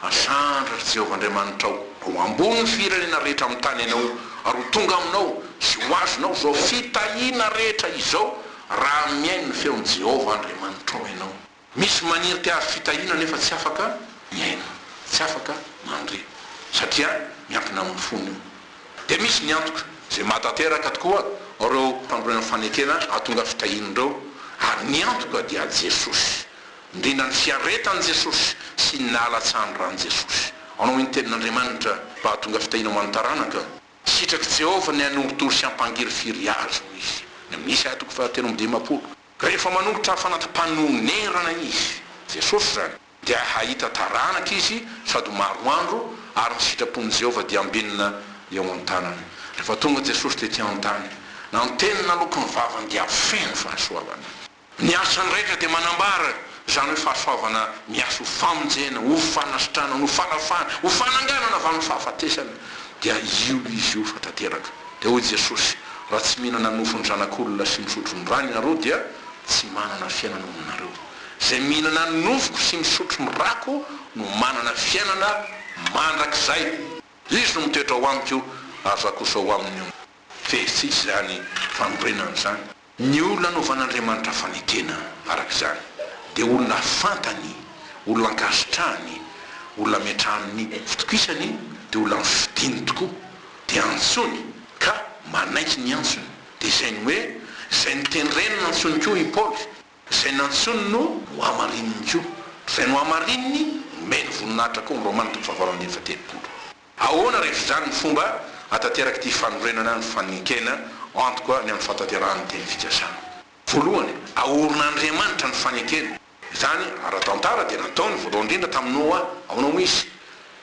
Speaker 1: hasandratr'i Jehovah Andriamanitrao ho ambonin'ny firenena rehetra amin'ny tany ianao, ary ho tonga aminao sy ho azonao izao fitahiana rehetra izao, raha mihaino ny feon'i Jehovah Andriamanitrao ianao. Misy maniry te hahazo fitahiana nefa tsy afaka miaina, tsy afaka mandre satria miankina amin'ny fony io. Dia misy ny antoka izay mahatanteraka tokoa ireo mpambolen'ny fanekena hahatonga fitahiana ireo ary ny antoka dia Jesosy. Indrindra ny fiaretan'i Jesosy sy ny nahalatsahan'ny ran'i Jesosy. Anao ny tenin'Andriamanitra mba hahatonga fitahiana ho an'ny taranaka. Sitrak'i Jehovah ny hanorotoro sy hampangirifiry azy, hoy izy. Ny amin'ny Isaia toko fahatelo amby dimampolo. Rehefa manolotra fanati-panonerana izy, Jesosy izany, dia hahita taranaka izy sady ho maro andro, ary ny sitrapon'i Jehovah dia ambinina eo an-tanany. Rehefa tonga Jesosy tetỳ an-tany, na ny teny naloaky ny vavany dia feno fahasoavana. Ny asany rehetra dia manambara izany hoe fahasoavana miasa ho famonjena, ho fanasitranana, ho fanafahana, ho fananganana avy amin'ny fahafatesana. Dia io izy io fa tanteraka. Dia hoy Jesosy, Raha tsy mihinana ny nofon'ny Zanak'olona sy misotro ny rany ianareo dia tsy manana fiainana ao aminareo. Izay mihinana ny nofoko sy misotro ny rako no manana fiainana mandrakizay. Izy no mitoetra ao amiko ary Izaho kosa ao aminy. Fehezintsika izany fanorenana izany. Ny olona anaovan'Andriamanitra fanekena, araka izany, dia olona fantany, olona ankasitrahany, olona ametrahany ny fitokisany, dia olona nofidiny tokoa, dia antsoiny ka manaiky ny antsony. Dia izay ny hoe, izay notendreny nantsoiny koa i Paoly, izay nantsoiny no nohamarininy koa, izay nohamarininy nomeny voninahitra koa, Romana toko fahavalo andininy fahatelo-polo. Ahoana rehetra izany ny fomba hahatanterak'ity fanorenana ny fanekena antoka ny amin'ny fahatanterahan'ny teny fikasana? Voalohany, aorin'Andriamanitra ny fanekena. Izany, ara-tantara, dia nataony voalohany indrindra tamin'i Noa, ahoana hoy izy?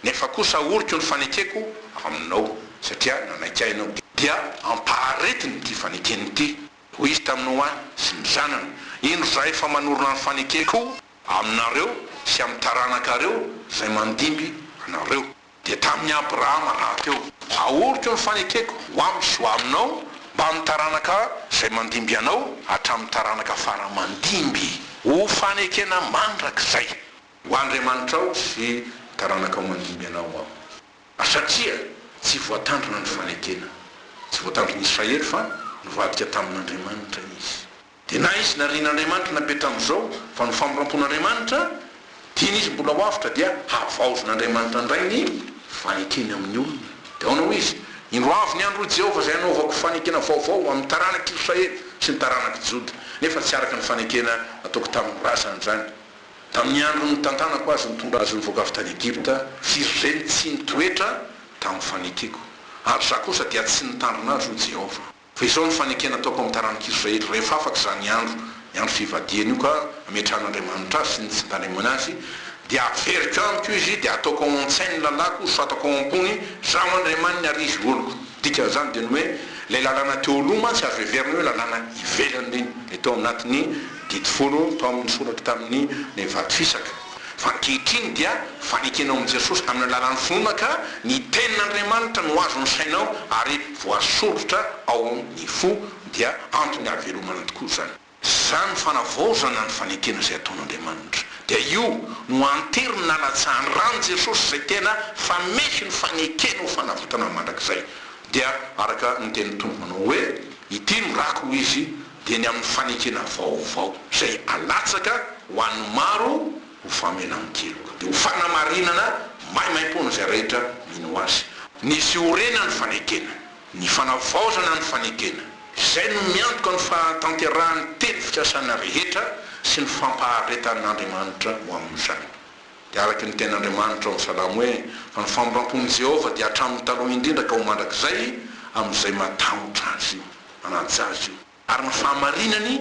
Speaker 1: Nefa kosa ahoriko ny fanekeko aminao, satria nanaiky ahy ianao. Dia ampaharetiny ity fanekeny ity. Hoy izy tamin'i Noa sy ny zanany, Indro izaho efa manorina ny fanekeko aminareo sy amin'ny taranakareo izay mandimby anareo. Dia tamin'i Abrahama rahateo. Ahoriko ny fanekeko ho amiko sy ho aminao, mbamin'ny taranaka izay mandimby anao, hatramin'ny taranaka fara mandimby, ho fanekena mandrakizay. Ho Andriamanitrao sy taranakao mandimby anao Aho. Satria tsy voatandrina ny fanekena, tsy voatandrin'i Israely fa nivadika tamin'Andriamanitra izy. Dia na izy narian'Andriamanitra napetra amin'izao, fa ny famindrampon'Andriamanitra, tiany izy mbola ho avotra, dia havaozin'Andriamanitra indray ny fanekeny amin'ny olona. Dia ahoana hoy izy? Indro avy ny andro hoy Jehovah izay hanaovako fanekena vaovao amin'ny taranak'i Israely sy ny taranak'i Joda, nefa tsy araka ny fanekena nataoko tamin'ny razany izany, tamin'ny andro nitantanako azy nitondra azy nivoaka avy tany Egypta, f'ireny tsy nitoetra tamin'ny fanekeko, ary izaho kosa dia tsy nitandrina azy hoy Jehovah. Fa izao no fanekena ataoko amin'ny taranak'i Israely, rehefa afaka izany andro, ny andro fivadihany io ka ametrahan'Andriamanitra azy sy ny tsy nitandremany azy, dia haveriko amiko izy, dia hataoko ao an-tsainy ny lalàko, hosoratako ao am-pony, Izaho Andriamaniny ary izy oloko. Dikan'izany dia ny hoe, ilay lalàna teo aloha mantsy azo heverina hoe lalàna ivelany ireny, ilay tao anatin'ny Didy folo, tao amin'ny soratra tamin'ny vato fisaka. Fa ankehitriny dia fanekena ao amin'i Jesosy amin'ny alalan'ny finoana ka ny tenin'Andriamanitra no azon'ny sainao ary voasoritra ao amin'ny fo dia antony hahavelomana tokoa izany. Izany fanavaozana ny fanekena izay ataon'Andriamanitra dia io no anteriny nalatsahan'ny ran'i Jesosy izay tena famehy ny fanekena ho fanavotana mandrakizay dia araka ny tenin'ny Tompo manao hoe ity no rako hoy Izy dia ny amin'ny fanekena vaovao izay alatsaka ho an'ny maro ho famelan-keloka, dia ho fanamarinana maimaimpoana izay rehetra mino azy. Ny fiorenan'ny fanekena, ny fanavaozana ny fanekena, izay no miantoka ny fahatanterahan'ny teny fikasana rehetra sy ny fampaharetan'Andriamanitra ho amin'izany. Dia araka ny tenin'Andriamanitra ao amin'ny Salamo hoe, Fa ny famindram-pon'i Jehovah dia hatramin'ny taloha indrindra ka ho mandrakizay amin'izay matahotra Azy. Manaja azy io. Ary ny fahamarinany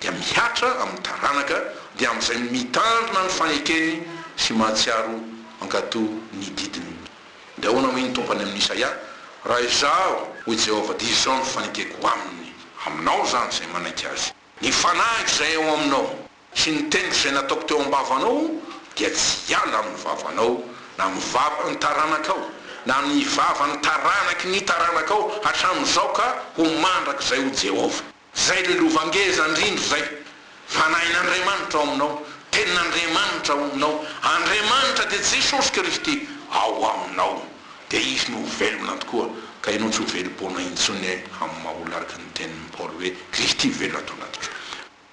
Speaker 1: dia mihatra amin'ny taranaka, dia amin'izay mitandrina ny fanekeny sy mahatsiaro mankatò ny didiny. Dia ahoana hoy ny Tompo any amin'i Isaia? Raha Izaho, hoy Jehovah, dia izao no fanekeko aminy, aminao izany izay manaiky azy, ny fanahiko izay ao aminao, Sy ny teniko izay nataoko teo am-bavanao dia tsy hiala amin'ny vavanao, na amin'ny vavan'ny taranakao, na amin'ny vavan'ny taranaky ny taranakao hatramin'izao ka ho mandrakizay ho Jehovah. Izay ilay lova ngeza indrindra izay, Fanahin'Andriamanitra ao aminao, Tenin'Andriamanitra ao aminao, Andriamanitra dia Jesosy Kristy ao aminao, dia Izy no ho velona tokoa, ka ianao tsy ho velom-poana intsony amin'ny maha-olona araka ny tenin'i Paoly hoe, Kristy velona ato anatiko.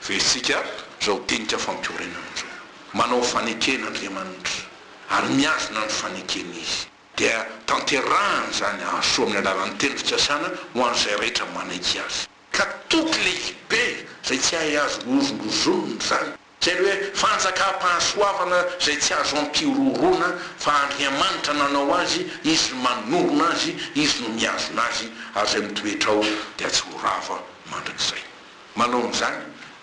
Speaker 1: Vesika izao dinika fampiorenana izao. Manao fanekena Andriamanitra ary mihazona ny fanekeny Izy. Dia tanterahany izany hahasoa amin'ny alalan'ny teny fikasana ho an'izay rehetra manaiky Azy. Ka toky lehibe izay tsy hay azo hozongozonina izany. Izay le hoe fanjakam-pahasoavana izay tsy azo ampihorohoroana fa Andriamanitra nanao azy, Izy no manorina azy, Izy no mihazona azy ary izay mitoetra ao dia tsy ho rava mandrakizay. Manoloana izany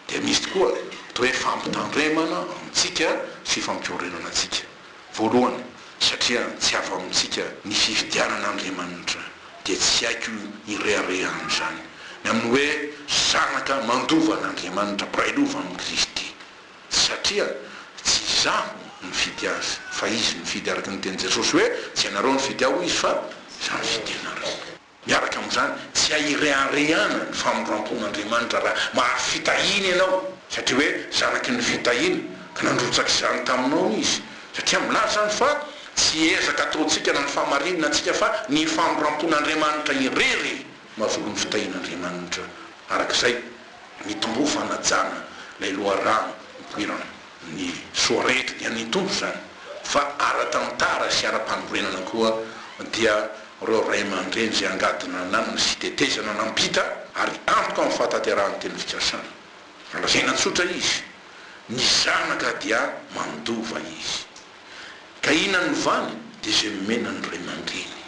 Speaker 1: dia misy tokoa atao hoe fampitandremana amintsika sy fampiorenana antsika. Voalohany, satria tsy avy amintsika ny fifidianana Andriamanitra dia tsy haiko hireharehana izany. Ny amin'ny hoe zanaka mandova an'Andriamanitra, mpiray lova amin'i Kristy. Satria tsy izaho no nifidy azy fa Izy no nifidy araka ny tenin'i Jesosy hoe tsy ianareo nifidy ahy hoy Izy fa izaho nifidy anareo. Miaraka amin'izany, tsy hay ireharehana ny famindrampon'Andriamanitra raha mahazo fitahiana ianao, satria hoe zanaky ny fitahiana, ka nandrotsaka izany taminao Izy. Satria milaza izany fa tsy ezaka ataontsika na ny fahamarinana antsika fa ny famindrampon'Andriamanitra irery no ahazoana ny fitahian'Andriamanitra. Araka izay, mitomboa fanajana ilay loharano nipoirana. Ny soa rehetra dia ny Tompo izany, fa ara-tantara sy ara-panorenana koa dia ireo ray aman-dreny izay angady nananana sy tetezana nampita ary antoka amin'ny fahatanterahan'ny teny fikasana. Raha lazaina tsotra izy, ny zanaka dia mandova izy. Ka inona no vany? Dia izay nomena ny ray aman-dreny.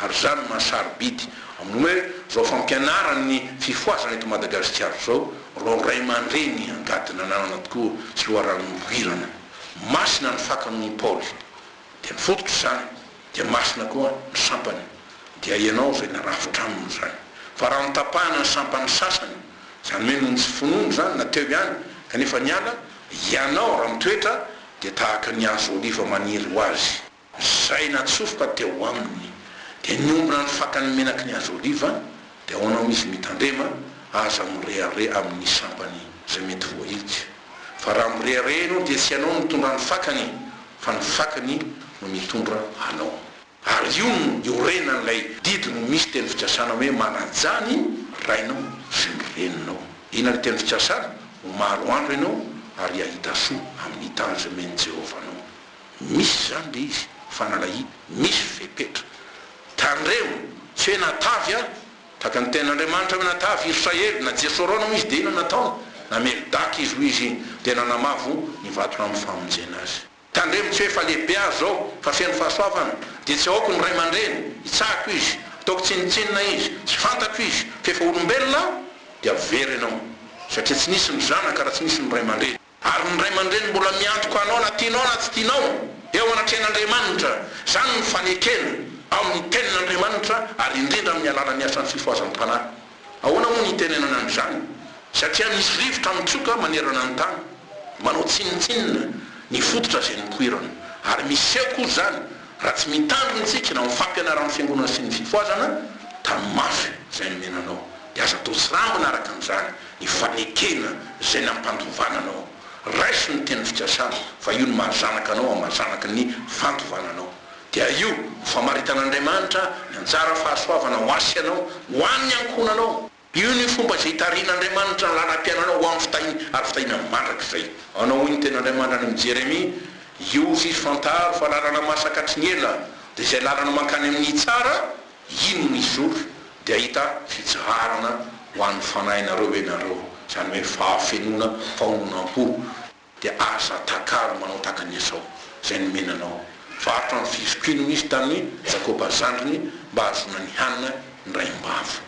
Speaker 1: Ary izany no maha-sarobidy. Amin'ny hoe izao fampianaran'ny fifohazana eto Madagasikara izao, ireo ray aman-dreny angady nananana tokoa sy loharano nipoirana. Masina ny fakany hoy Paoly. Dia ny fototra izany, dia masina koa ny sampany. Dia ianao izay narafitra aminy izany. Fa raha notapahana ny sampany sasany, izany hoe noho ny tsy finoana izany na teo ihany, kanefa niala, ianao raha mitoetra dia tahaka ny hazo oliva maniry ho azy. Izay natsofoka teo aminy, dia niombona ny fakan'ny menaky ny hazo oliva, dia ahoana hoy izy, Mitandrema, aza mirehareha amin'ny sampany izay mety voahilika. Fa raha mirehareha ianao dia tsy ianao no mitondra ny fakany, fa ny fakany no mitondra anao. Ary io no iorenan'ilay didy no misy teny fikasana hoe manajà ny rainao sy ny reninao. Inona ilay teny fikasana? Ho maro andro ianao ary hahita soa amin'ny tany izay omen'i Jehovah anao. Misy izany ilay izy, fanalahidy, misy fepetra. Tandremo, tsy hoe natavy aho, tahaka ny tenin'Andriamanitra hoe natavy Israely, na Jesorona hoy izy dia inona nataony? Namely daka izy hoy izy dia nanamavo ny vatolampy famonjena azy. Tandremo tsy hoe efa lehibe aho izao fa feno fahasoavana dia tsy aoako ny ray aman-dreny, hitsahako izy, ataoko tsinontsinona izy, tsy fantatro izy fa efa olombelona aho dia very ianao satria tsy nisy ny zanaka raha tsy nisy ny ray aman-dreny. Ary ny ray aman-dreny mbola miantoka anao na tianao na tsy tianao eo anatrehan'Andriamanitra. Izany no fanekena ao amin'ny tenin'Andriamanitra ary indrindra amin'ny alalan'ny asan'ny fifohazam-panahy. Ahoana moa ny hitenenana an'izany? Satria misy rivotra mitsoka manerana ny tany, manao tsinontsinona ny fototra izay nipoirana. Ary miseho koa izany raha tsy mitandrina isika na amin'ny fampianaran'ny Fiangonana sy ny Fifohazana, tano mafy izay nomena anao. Dia aza atao tsirambina araka an'izany ny fanekena izay nampandovana anao. Raiso ny teny fikasana fa io no maha zanaka anao amin'ny maha zanaky ny fandovana anao. Dia io no famaritan'Andriamanitra ny anjara fahasoavana ho ahy sy ianao, ho an'ny ankohonanao. Io ny fomba izay itarihin'Andriamanitra ny lalam-piainanao ho amin'ny fitahiana ary fitahiana mandrakizay. Anao hoy ny tenin'Andriamanitra any amin'i Jeremia, Io ry fantaro fa lalana masaka hatry ny ela, dia izay lalana mankany amin'ny tsara, iny no hizoro, dia hahita fitsaharana ho an'ny fanahinareo ianareo, izany hoe fahafenoana, fahononam-po. Dia aza takalo manao tahaka an'i Esao, izay nomena anao. Varotra ny fizokiany hoy izy tamin'i Jakoba zandriny mba hahazoana ny hanina ny raim-bavy.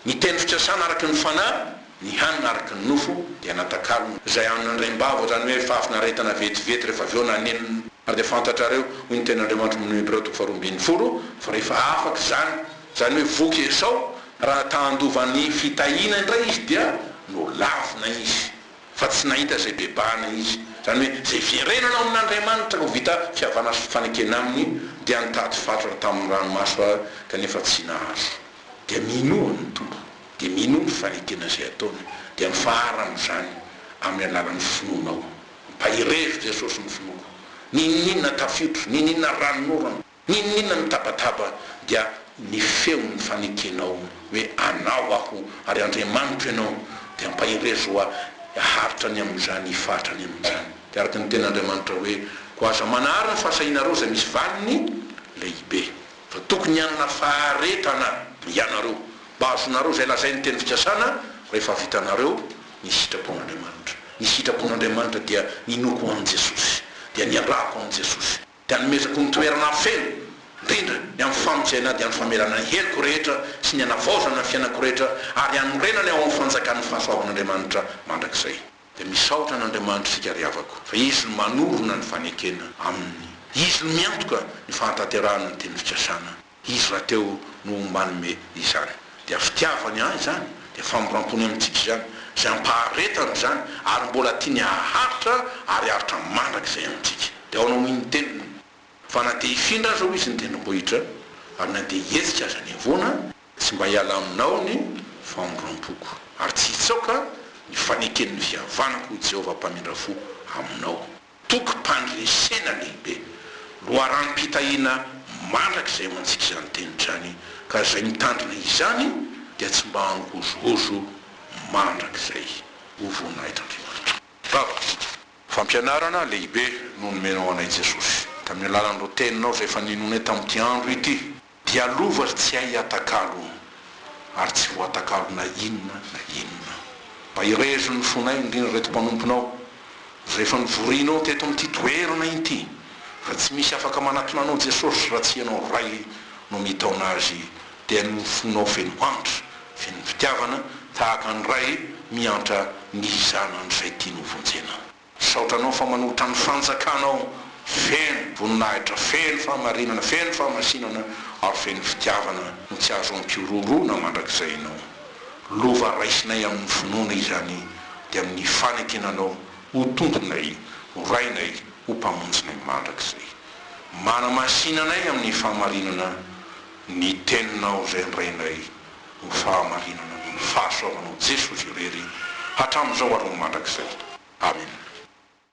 Speaker 1: Ny teny fikasana araka ny fanahy, ny hanina araka ny nofo dia natakalony izay hanina ny raim-bavy, izany hoe fahafinaretana vetivety rehefa avy eo nanenina. Ary dia fantatrareo, hoy ny tenin'Andriamanitra ao amin'ny Hebreo toko faharoa 12, fa rehefa afaka izany, izany hoe voky Esao, raha ta-handova ny fitahiana indray izy dia nolavina izy. Fa tsy nahita izay bebahana izy. Izany hoe, izay fiherenana ao amin'Andriamanitra ka ho vita fihavana sy fifanekena Aminy, dia nitady fatratra tamin'ny ranomaso aho, kanefa tsy nahazo. Dia minoa ny Tompo, dia minoa ny fanekena izay ataony, dia mifahara amin'izany amin'ny alalan'ny finoanao. Ampaherezo Jesosy ny finoako. N'inon'inona tafiotra, n'inon'inona ranonorana. N'inon'inona mitabataba dia ny feon'ny fanekenao hoe anao aho ary Andriamanitro ianao dia ampaherezo aho haharitra ny amin'izany hifaritra ny amin'izany. Dia araka ny tenin'Andriamanitra hoe koa aza manary ny fahasahianareo izay misy valiny lehibe fa tokony hanana faharetana ianareo mba hahazoanareo izay lazain'ny teny fikasana rehefa vitanareo ny sitrapon'Andriamanitra. Ny sitrapon'Andriamanitra dia ninoako an'i Jesosy dia niarahako amin'i Jesosy. Dia hanomezako ny toerana feno indrindra ny amin'ny famonjena dia ny famelana ny heloko rehetra sy ny hanavaozana ny fiainako rehetra ary hanorenana ao amin'ny fanjakan'ny fahasoavan'Andriamanitra mandrakizay. Dia misaotra an'Andriamanitra isika ry havako fa Izy no manorina ny fanekena Aminy. Izy no miantoka ny fahatanterahana ny teny fikasana. Izy rahateo no manome izany. Dia fitiavany ahy izany, dia famorampony amintsika izany, izay ampaharetany izany, ary mbola tiany haharitra ary haharitra mandrakizay amintsika. Dia aona hoy ny teniny? Fa na dia hifindra aza hoy izy ny tendrombohitra, ary na dia hihetsika aza ny havoana, tsy mba hiala aminao ny famorampoko, ary tsy hitsaoka ny faneken'ny fihavanako hoy Jehovah Mpamindra fo aminao. Tokim-pandresena lehibe, loharanom-pitahiana mandrakizay ho antsika izany teny izany, ka izay mitandrina izany dia tsy mba hangozohozo mandrakizay. Ho voninahitr'Andriamanitra. Vavaka. Fampianarana lehibe no nomenao anay Jesosy, tamin'ny alalan'ireo teninao izay efa ninoanay tamin'ity andro ity. Dia lova ry tsy hay atakalo ary tsy voatakalo na inona na inona. Mba irezo ny fonay indrindra ireto mpanomponao izay efa novorianao teto amin'ity toerana inty fa tsy misy afaka manatona anao Jesosy raha tsy ianao Ray no mitaona azy. Dia ny fonao feno antra, feno fitiavana, tahaka ny Ray miantra ny zanany izay tiany ho vonjena. Misaotra Anao fa manolotra ny fanjakanao feno voninahitra, feno fahamarinana, feno fahamasinana ary feno fitiavana no tsy azo ampihorohoroana mandrakizay Ianao. Lova raisinay amin'ny finoana izany dia amin'ny fanekena Anao ho Tomponay, ho Rainay, ho Mpamonjinay mandrakizay. Manamasina anay amin'ny fahamarinana ny Teninao izay nirainay ho fahamarinana noho ny fahasoavanao Jesosy irery hatramin'izao ary ho mandrakizay. Amena.